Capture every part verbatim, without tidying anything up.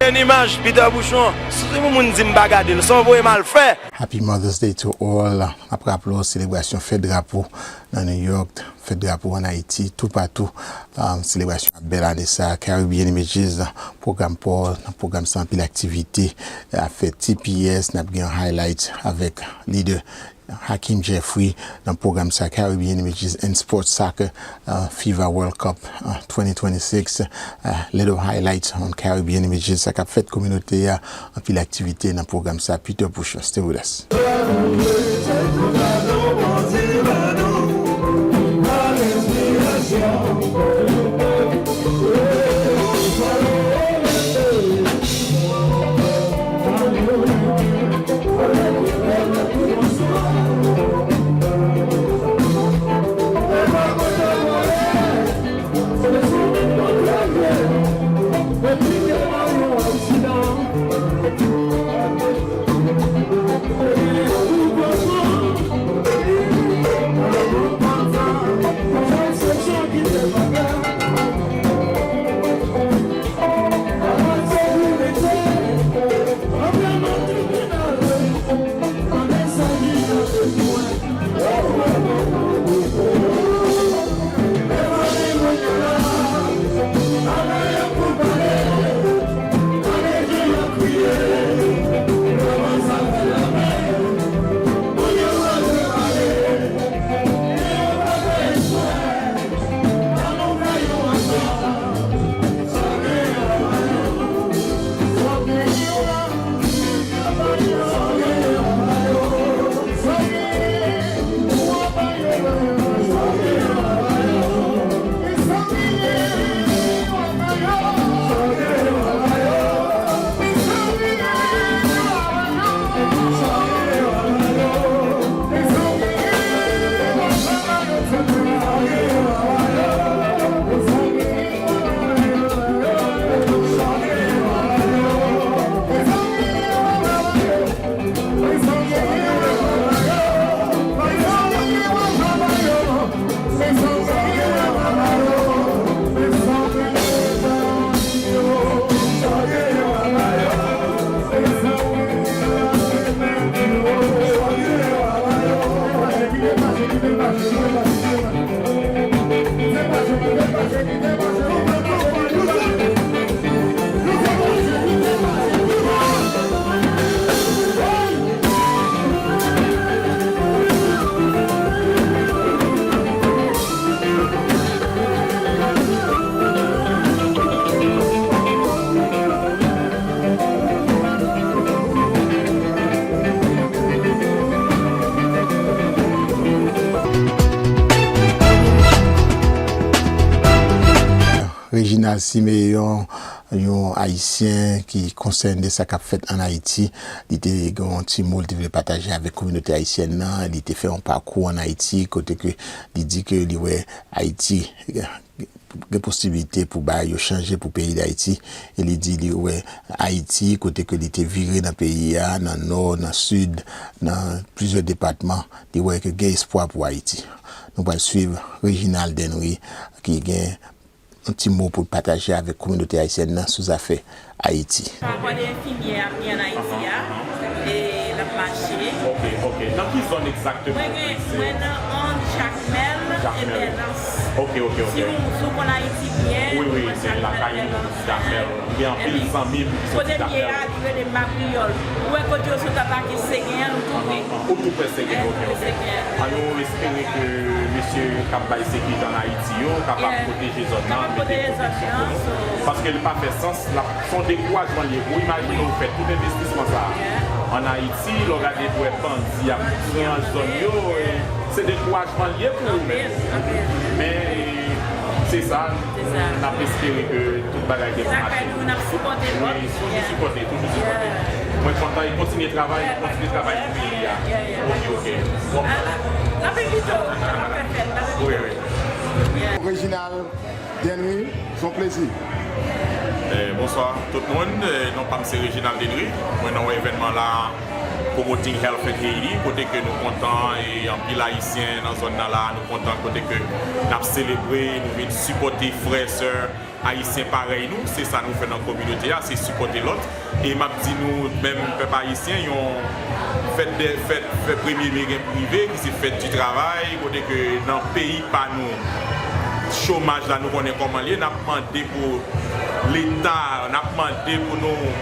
Yon imaj Peter Bouchon, si yon moun di m pa gade l, sa w voye m al fè? Happy Mother's Day to all. N ap raple w selebrasyon fèt drapo nan New York, fèt drapo ann Ayiti, toupatou. Um, selebrasyon ap bèl ane sa. Caribbean Images, pwogram pa w, nan pwogram sa anpil aktivite ap fèt. T P S, n ap gen yon highlight avèk lidè Hakeem Jeffrey nan pwogram sa, Caribbean Images and Sports Soccer, uh, FIFA World Cup, uh, twenty twenty-six, uh, little highlights on Caribbean Images, sa k ap fèt kominote a, anpil aktivite nan pwogram sa. Peter Bouchon, stay with us. Reginald Siméon, yon Ayisyen ki konsène de sa k ap fèt ann Ayiti, li te gen yon ti mo li te vle pataje avèk kominote ayisyèn nan. Li te fè yon pakou ann Ayiti kote ke li di ke li wè Ayiti gen posiblite pou bagay yo chanje pou peyi Dayiti. E li di li wè Ayiti, kote ke li te vire nan peyi a, nan nò, nan sid, nan plizyè depatman, li wè ke gen espwa pou Ayiti. Nou pral swiv Reginald Denry ki gen yon ti mo pou l pataje avèk kominote ayisyèn nan sou zafè Ayiti. Yon kò de enfimyè ap gen ann Ayiti a, e l ap mache. Ok, ok. Nan ki zòn egzakteman? Mwen gen, mwen nan Jakmèl e Bèlans. Ok, ok, ok. Si w, si w konn Ayiti byen, wi, wi, se lakay nou, Jakmèl. M gen anpil zanmi m ki soti Jakmèl. Kote m ye a, li rele Makriyòl. Ou wè kote yo sot atake Segen an, nou tou pre. Ou tou pre Segen, ok, ok. An nou espere ke mesye k ap bay sekirite ann Ayiti yo kapab pwoteje zòn nan, mete pwoteksyon pou nou. Paske li pa fè sans, l ap, se yon dekourajman li ye. Ou imajine w fè tout envestisman sa a ann Ayiti, lè w gade pou wè bandi ap pran zòn yo, e se dekourajman li ye pou ou menm. Men, e, se sa, n ap espere ke tout bagay gen pou mache. Wi, toujou sipòte, toujou sipòte. Mwen kontan e kontinye travay, kontinye travay pou peyi a. Ok, ok. Bon. Wi, wi. Reginald Denry, se yon plezi. Eh, bonswa tout moun. Eh, non pa m se Reginald Denry. Mwen nan yon evènman la, Promoting Health in Haiti, kote ke nou kontan e anpil Ayisyen nan zòn nan la, nou kontan kote ke n ap selebre, nou vin sipòte frè, sè, Ayisyen parèy nou, se sa nou fè nan kominote a, se sipòte lòt. E m ap di nou, menm pèp ayisyen, yon fèt de, fèt, fèt premye me gen pou rive, ki se fèt di travay, kote ke nan peyi pa nou, chomaj la nou konnen kòman l ye, n ap mande pou Leta, n ap mande pou nou,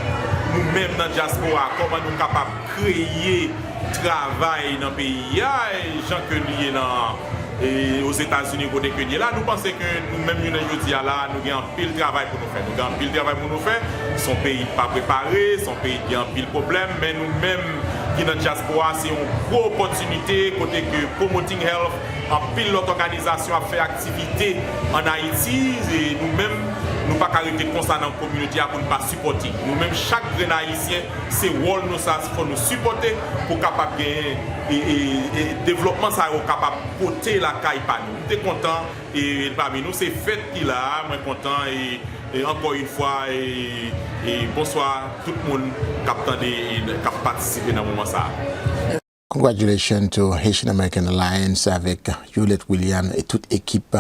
nou menm nan dyaspora, kòman nou kapab kreye travay nan peyi a, e jan ke li ye nan, e, Ozetazini kote ke li ye la. Nou panse ke nou menm jounen jodi a la, nou gen anpil travay pou nou fè. Nou gen anpil travay pou nou fè. Se yon peyi ki pa prepare, se yon peyi ki gen anpil pwoblèm, men nou menm ki nan dyaspora, se yon gwo opòtinite kote ke Promoting Health, anpil lòt òganizasyon ap fè aktivite ann Ayiti, e nou menm, nou pa ka rete konsa nan kominote a pou n pa sipòte. Nou menm, chak grenn ayisyen, se wòl nou sa, fò nou sipòte pou kapab genyen e, e, e devlòpman sa yo kapab pote lakay pa nou. M te kontan e pami nou, se fèt ki la a, mwen kontan e, e ankò yon fwa e, e bonswa tout moun k ap tande e k ap patisipe nan moman sa a. Congratulations to Haitian American Alliance avèk Yolette William e tout ekip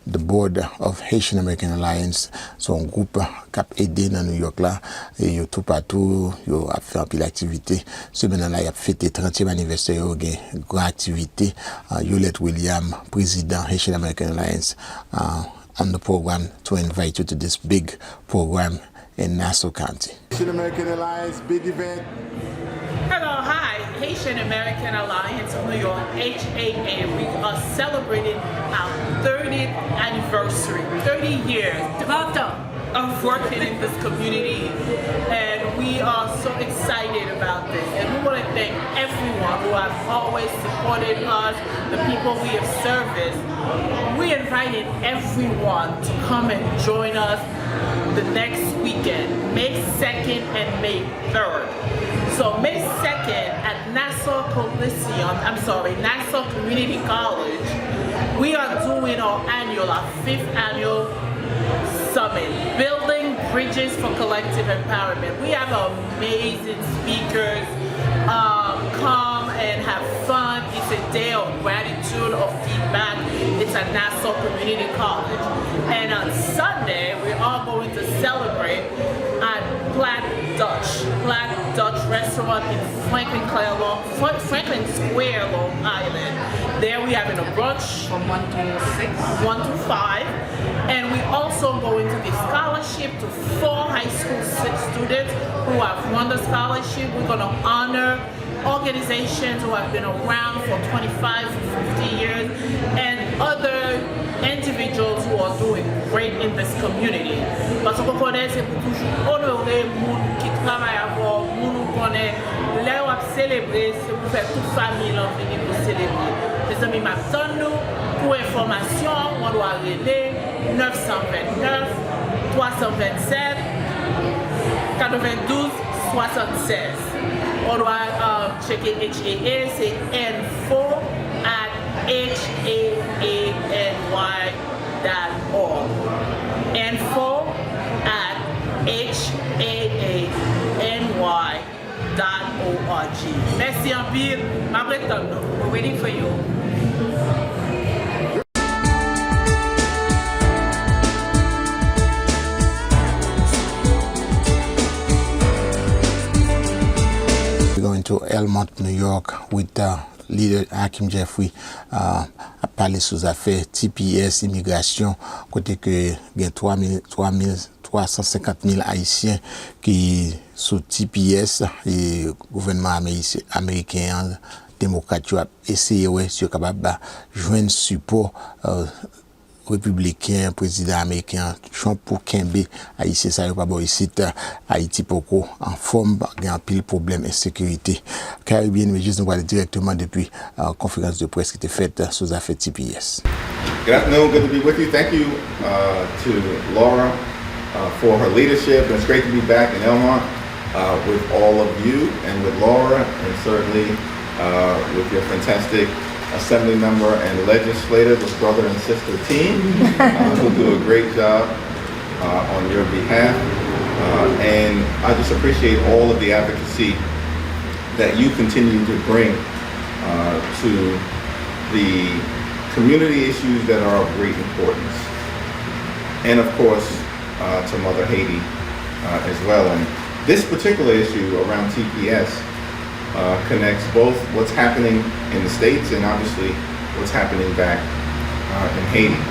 The Board of Haitian American Alliance. Se yon gwoup k ap ede nan New York la. E yo toupatou, yo ap fè anpil aktivite. Semèn nan la, y ap fete trantyèm anivèsè yo, gen gran aktivite. Uh, Yolette William, prezidan Haitian American Alliance, uh, on the program to invite you to this big program in Nassau County. Haitian American Alliance big event. Hello, hi. Haitian American Alliance of New York, H A A. We are celebrating our thirtieth anniversary, thirty years of working in this community. And we are so excited about this. And we want to thank everyone who has always supported us, the people we have serviced. We invited everyone to come and join us the next weekend, May second and May third. So May second at Nassau Coliseum, I'm sorry, Nassau Community College, we are doing our annual, our fifth annual summit, Building Bridges for Collective Empowerment. We have amazing speakers. Um, come and have fun. It's a day of gratitude, of feedback. It's at Nassau Community College. And on Sunday, we are going to celebrate at Black Dutch, Black Dutch Restaurant in Franklin Clair, Long, Franklin Square, Long Island. There we having a brunch from one to six, one to five. And we also going to give scholarship to four high school students who have won the scholarship. We're going to honor organizations who have been around for twenty-five to fifty years and other individuals who are doing great in this community. Paske w konnen se pou toujou onore moun ki travay avè w, moun ou konnen lè w ap selebre, se pou fè tout fanmi w vini pou selebre. Mezanmi, m ap tann nou. Pou enfòmasyon, w dwe rele nèf san vennèf, twa san vennsèt, katrevendouz swasannsèz. Ou dwe tcheke H A A, se info at H A A N Y dot org. Info at H A A N Y dot org. Mèsi anpil. M ap ret tann nou. We're waiting for you. We're going to Elmont, New York with uh, leader Hakeem Jeffrey uh, ap pale sou zafè T P S, imigrasyon, kote ke gen twa mil, twa mil, twa san senkant mil Ayisyen ki sou T P S e gouvènman ameriken an, demokrat yo ap eseye wè si yo kapab jwenn sipò uh, repibliken, prezidan ameriken an, Trump pou kenbe Ayisyen sa yo pa bò isit. Ayiti poko anfòm, gen anpil pwoblèm ensekirite. Caribbean Images, nou prale dirèkteman depi uh, konferans de près ki te fèt uh, sou zafè T P S. Good afternoon, good to be with you. Thank you uh, to Laura uh, for her leadership. It's great to be back in Elmont uh, with all of you and with Laura and certainly uh, with your fantastic assembly member and legislator, this brother and sister team, uh, who do a great job uh, on your behalf. Uh, and I just appreciate all of the advocacy that you continue to bring uh, to the community issues that are of great importance. And of course, uh, to Mother Haiti uh, as well. And this particular issue around T P S uh, connects both what's happening in the States and obviously what's happening back uh, in Haiti.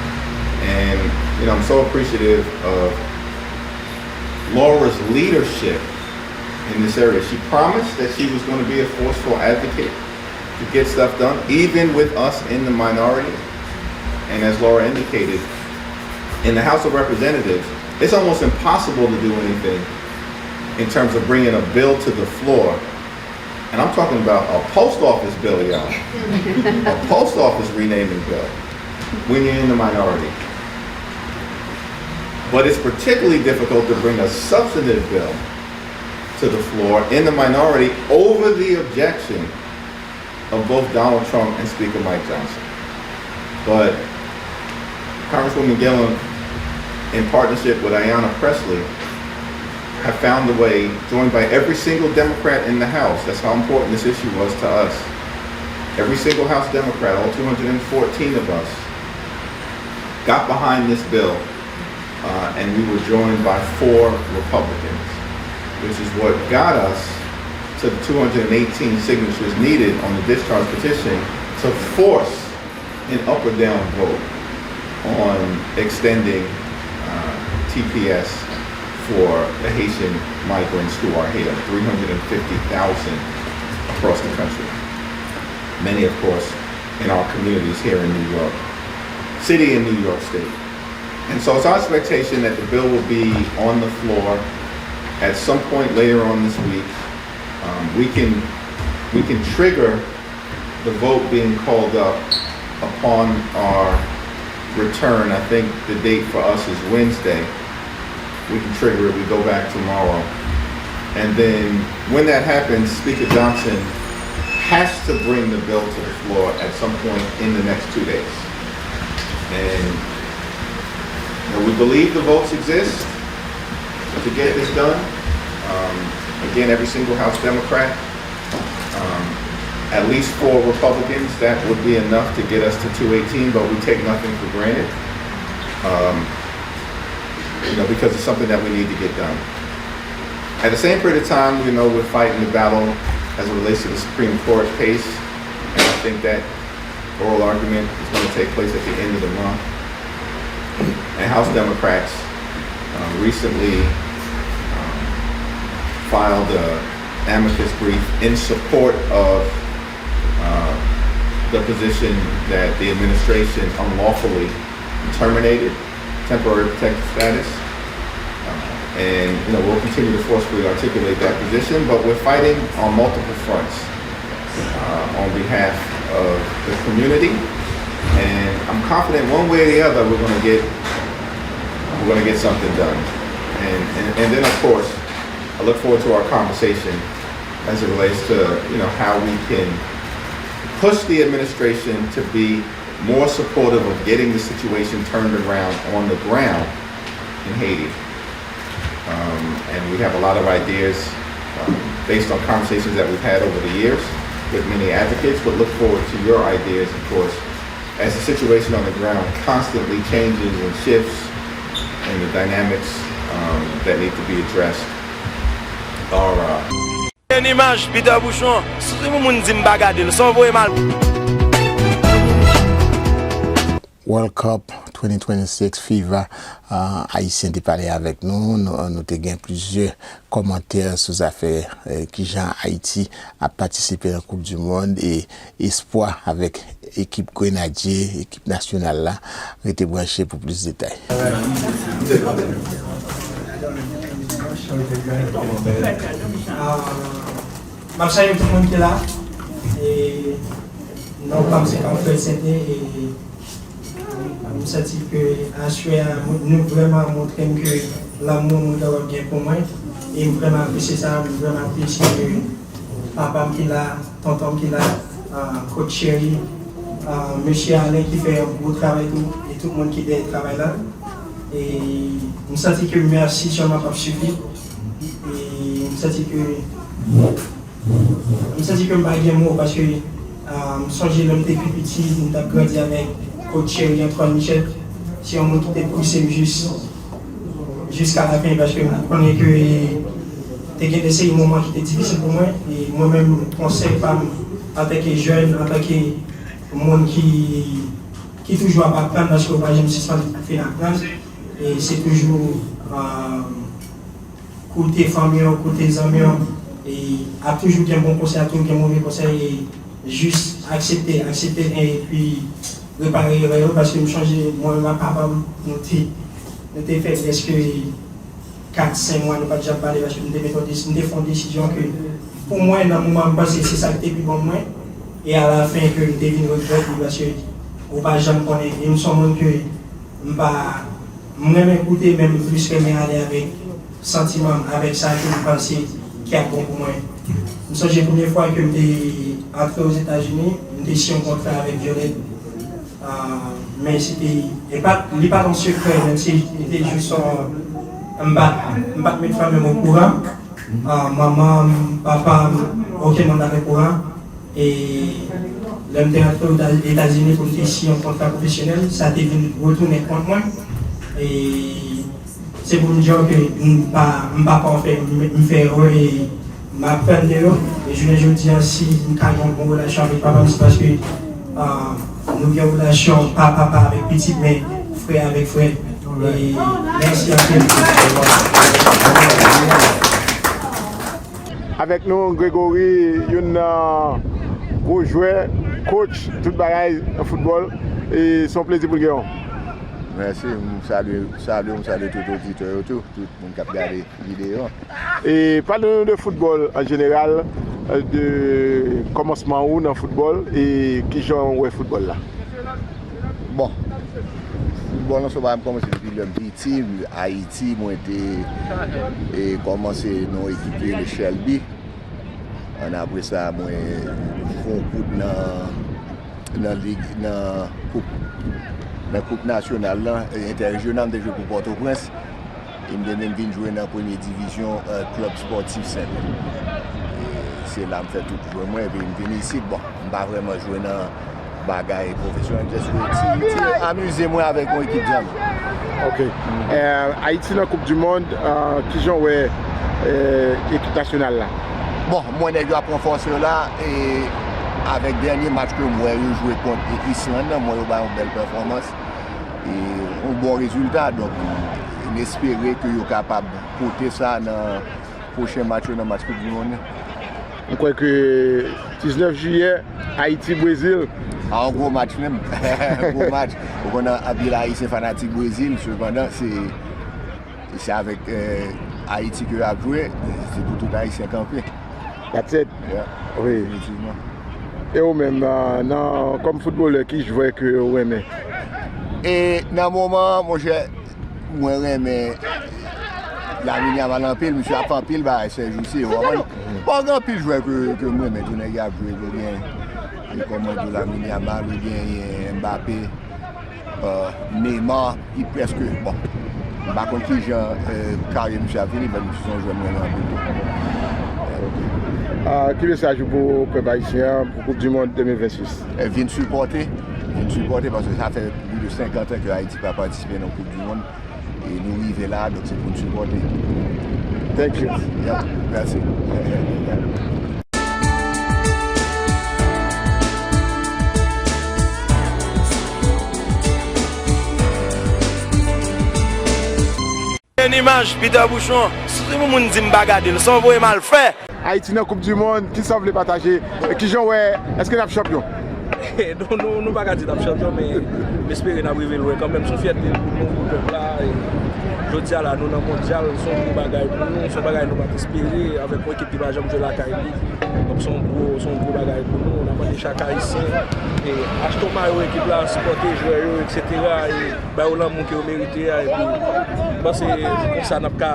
And, you know, I'm so appreciative of Laura's leadership in this area. She promised that she was going to be a forceful advocate to get stuff done, even with us in the minority. And as Laura indicated, in the House of Representatives, it's almost impossible to do anything in terms of bringing a bill to the floor. And I'm talking about a post office bill, y'all. A post office renaming bill when you're in the minority. But it's particularly difficult to bring a substantive bill to the floor in the minority over the objection of both Donald Trump and Speaker Mike Johnson. But Congresswoman Gillum, in partnership with Ayanna Pressley, have found a way, joined by every single Democrat in the House. That's how important this issue was to us. Every single House Democrat, all two hundred fourteen of us, got behind this bill uh, and we were joined by four Republicans, which is what got us to the two hundred eighteen signatures needed on the discharge petition to force an up or down vote on extending uh, T P S for the Haitian migrants who are here, three hundred fifty thousand across the country. Many, of course, in our communities here in New York City and New York State. And so it's our expectation that the bill will be on the floor at some point later on this week. Um, we can we can trigger the vote being called up upon our return. I think the date for us is Wednesday. We can trigger it. We go back tomorrow. And then when that happens, Speaker Johnson has to bring the bill to the floor at some point in the next two days. And you know, we believe the votes exist to get this done. Um, again, every single House Democrat, um, at least four Republicans, that would be enough to get us to two eighteen, but we take nothing for granted. Um, you know, because it's something that we need to get done. At the same period of time, you know, we're fighting the battle as it relates to the Supreme Court case, and I think that oral argument is going to take place at the end of the month. And House Democrats uh, recently um, filed an amicus brief in support of uh, the position that the administration unlawfully terminated temporary protected status. Uh, and you know, we'll continue to forcefully articulate that position, but we're fighting on multiple fronts uh, on behalf of the community. And I'm confident one way or the other we're going to get we're going to get something done. And, and and then of course, I look forward to our conversation as it relates to you know how we can push the administration to be more supportive of getting the situation turned around on the ground in Haiti. Um, and we have a lot of ideas um, based on conversations that we've had over the years with many advocates, but look forward to your ideas, of course, as the situation on the ground constantly changes and shifts and the dynamics um, that need to be addressed are. Uh, Yon imaj Peter Bouchon, si yon moun di m pa gade l, se yon voye m al. World Cup twenty twenty-six FIFA, uh, Ayisyen te pale avèk nou, nou, nou te gen plizyè kòmantè sou zafè eh, kijan Ayiti ap patisipe nan Koup di Mond e espwa avèk ekip Grenadye, ekip nasyonal la. Rete branche pou plis detay. M ap salye tout moun ki la. E non pa m se Alfred Sente e m santi ke aswè a nou vrèman montre m ke lanmou moun kapab gen pou mwen. E m vrèman apresye sa, m vrèman apresye ke papa m ki la, tonton m ki la, coach Cherry, mesye Alain ki fè yon gwo travay tou, e tout moun ki dèyè travay la. E m santi ke mèsi sèlman p ap sifi. E m santi ke m santi ke m pa gen mo paske m sonje lè m te pi piti, m t ap grandi avèk coach Cherry, Antoine Michel. Se yon moun ki te pouse m jis, jiska lafen, paske m konnen ke te gen de seri moman ki te difisil pou mwen, e mwen menm, konsèy pa m, antanke jèn, antanke moun ki, ki toujou ap aprann, paske ou pa janm sispann fin aprann, e se toujou, euh, koute fanmi w, koute zanmi w, e ap toujou gen bon konsèy, ap toujou gen move konsèy, e jis aksepte, aksepte, epi repare erè yo, paske m chonje, mwen menm ak papa m, nou te, nou te fè prèske kat, senk mwa, nou pa t janm pale, paske m te met yon desi-, m te fè yon desizyon ke, pou mwen, nan moman, m panse se sa ki te pi bon pou mwen, e alafen ke m te vin regrèt li, paske ou pa janm konnen, e m se yon moun ke m pa, m renmen koute, men m plis renmen ale avèk santiman m, avèk sa ke m panse ki ap bon pou mwen. M sonje premye fwa ke m te antre Ozetazini, m te siyen yon kontra avèk Violet. Ah, men se te, e pa, li pa t yon sekrè, menm si li te jis yon, m pa, m pa t met fanmi m okouran. Ah, manman m, papa m, okenn moun pa t okouran. E lè m te rantre Eta-, Etazini pou m te siyen yon kontra pwofesyonèl, sa te vin retounen kont mwen. E se pou m di w ke m pa, m pa pafè, m, m fè erè, e m aprann de yo. E jounen jodi a, si m ka gen yon bon relasyon avèk papa m, se paske, ah, nou gen yon relasyon pa papa avèk pitit, men frè avèk frè. E mèsi anpil. Avèk nou, Gregory, youn nan gwo jwè, coach, tout bagay nan foutbòl. E se yon plezi pou n gen w. Mèsi, m salye, salye, m salye tout oditè yo tou, tout moun k ap gade videyo an. E pale nou de foutbòl an jeneral, de kòmansman ou nan foutbòl e kijan w wè foutbòl la. Bon, foutbòl lan se yon bagay m kòmanse depi lè m piti, Ayiti, mwen te, e, kòmanse nan yon ekip ki rele Shelby. Ann apre sa, mwen fè yon kout nan, nan lig, nan koup, nan koup nasyonal lan, e, entèrejyonal, m te jwe pou Pòtoprens. E m te menm vin jwe nan premye divizyon, e, klèb spòtif Sent. E se la m fè tout jwè mwen, epi m vin isit. Bon, m pa vrèman jwe nan bagay pwofesyonèl, just ti, ti amize mwen avèk yon ekip djaz. Ok. E, Ayiti nan Koup di Mond, e, kijan w wè, e, ekip nasyonal la? Bon, m wè nèg yo ap ranfòse yo la, e avèk dènye match ke m wè yo jwe kont Island nan, m wè yo bay yon bèl pèfòmans. E yon bon rezilta. Donk, n espere ke yo kapab pote sa nan pwochen match yo, nan match Koup di Mond nan. M kwè ke diznèf jiyè, Ayiti, Brezil. A, yon gwo match menm. Yon gwo match. Ou konnen anpil Ayisyen fanatik Brezil, sepandan, se, se avèk, e, Ayiti ke y ap jwe, se pou tout Ayisyen kanpe. That's it. Yeah, wi. Definitivman. E ou menm, nan, nan, kòm foutbolè, ki jwè ke ou renmen? E nan moman an, monchè, mwen renmen Lamine Yamal anpil, misye ap fè anpil bagay sèjousi, ou konprann? Bon, gen anpil jwè ke, ke m renmen tou, nèg y ap jwe, ou gen, e kòman di w, Lamine Yamal, ou genyen Mbappé, e, Neymar, ki prèske, bon, m pa konn kijan, e, karyè misye ap fini, men misye se yon jwè m renmen anpil tou. A, ki mesaj ou pou pèp ayisyen an pou Koup di Mond de mil vennsis? E, vin sipòte, vin sipòte, paske sa fè plis de senkant an ke Ayiti pa patisipe nan Koup di Mond. E nou rive la, donk se pou n sipòte. Thank you. Yeah, mèsi. Yon imaj, Peter Bouchon, si yon moun di m pa gade l, se yon voye m al fè. Ayiti nan Koup di Mond, kisa w vle pataje? Kijan w wè, èske n ap chanpyon? Nou, nou, nou pa ka di n ap chanpyon, men m espere n ap rive lwen kanmenm. Se yon fyète pou nou, pou pèp la. E jodi a la, nou nan mondyal, se yon gwo bagay pou nou, se yon bagay nou pa t espere, avèk yon ekip ki pa janm jwe lakay li. Donk, se yon gwo, se yon gwo bagay pou nou. N ap mande chak Ayisyen, e, achte yon mayo ekip la, sipòte jwè yo, etsetera, e ba yo lanmou ke yo merite a, epi m panse konsa n ap ka,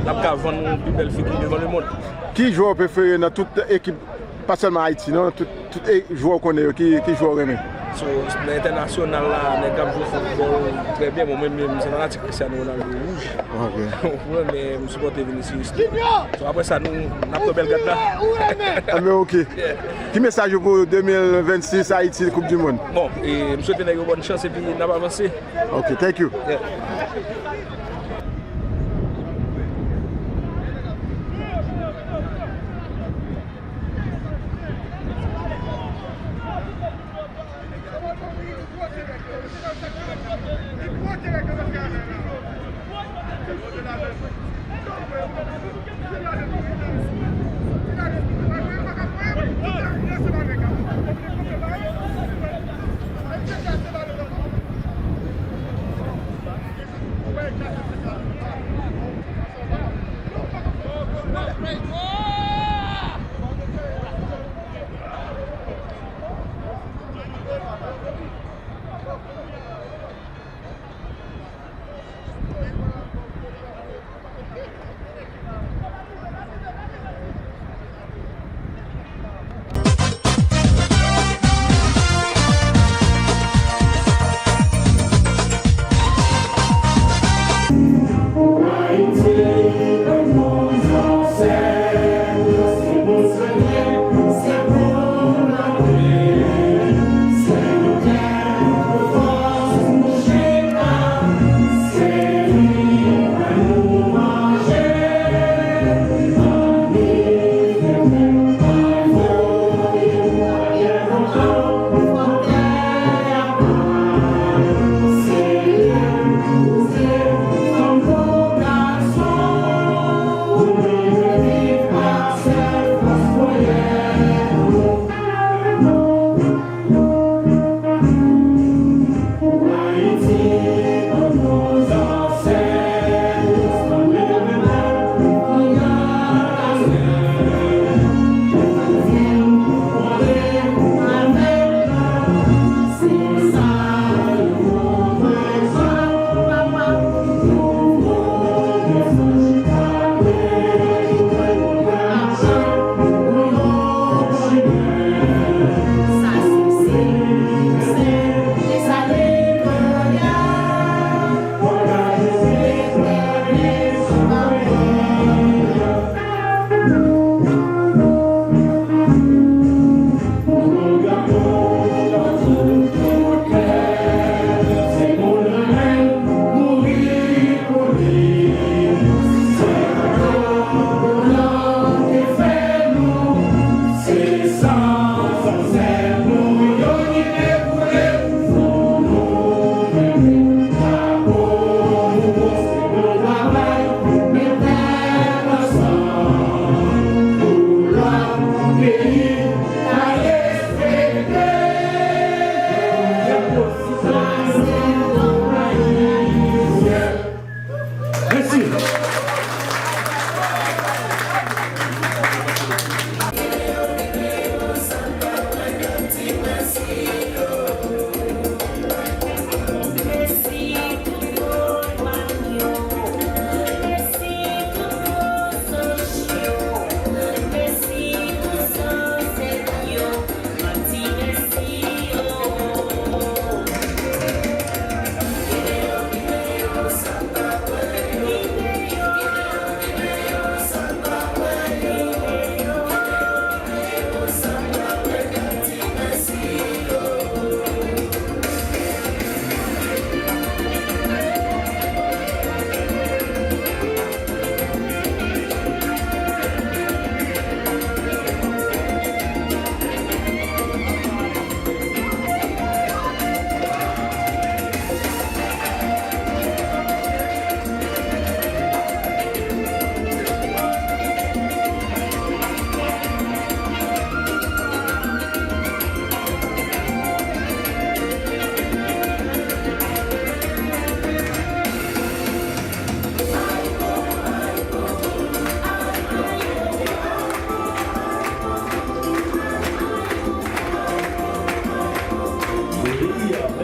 n ap ka vann yon pi bèl figi devan lemonn. Ki jwè w prefere nan tout ekip, pa sèlman Ayiti, non, tout, tout e, jwè w konnen yo, ki, ki jwè w renmen? So, nan entènasyonal la, nèg k ap jwe foutbòl trè byen. Bon, mwen menm, m se fanatik Cristiano Ronaldo wouj. Ok. Ou konprann, men m sipòte Vinicius tou. So, apre sa, nou, n ap pran bèl gad la. Anben, ok. Yeah. Ki mesaj ou pou de mil vennsis Ayiti, Koup di Mond? Bon, e, m swete nèg yo bòn chans epi n ap avanse. Ok, thank you. Yeah.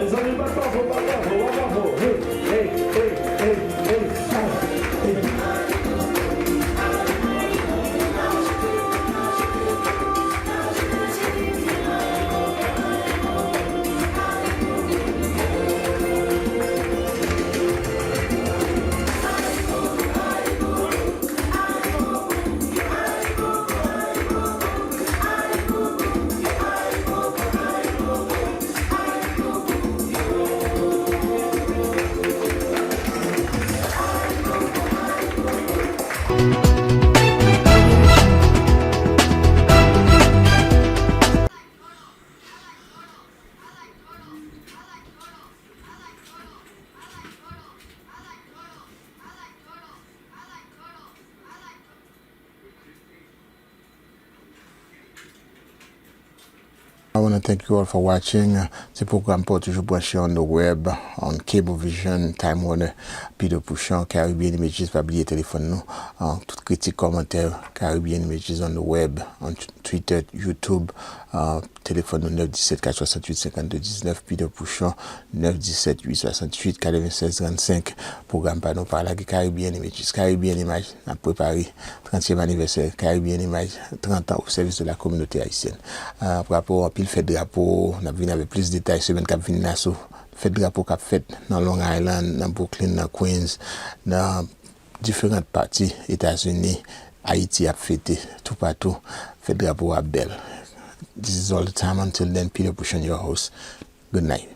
Mezanmi, bat bravo, bat bravo, bat bravo. Hey, hey, hey, hey, hey, hey. I wanna thank you all for watching. Se pwogram pa w toujou branche on the web, on Cablevision, Time Warner, Peter Pouchon, Caribbean Images, pa bliye telefòn nou. Uh, tout kritik, kòmantè, Caribbean Images on the web, on t- Twitter, YouTube, uh, telefòn nou nèf disèt kat swasantuit senkannde diznèf, Peter Pouchon, nèf disèt uit swasantuit katrevennsèz trannsenk. Pwogram pa nou pa lage, Caribbean Images, Caribbean Image, n ap prepare trantyèm anivèsè Caribbean Image, trant an au service de la communauté haïtienne. Ah, pa rapò anpil fèt drapo, n ap vin avèk plis detay semèn k ap vin la sou fèt drapo k ap fèt nan Long Island, nan Brooklyn, nan Queens, nan diferan pati Etazini, Ayiti ap fete toupatou fèt drapo a bèl. This is all the time. Until then, Peter Pouchon, your host. Good night.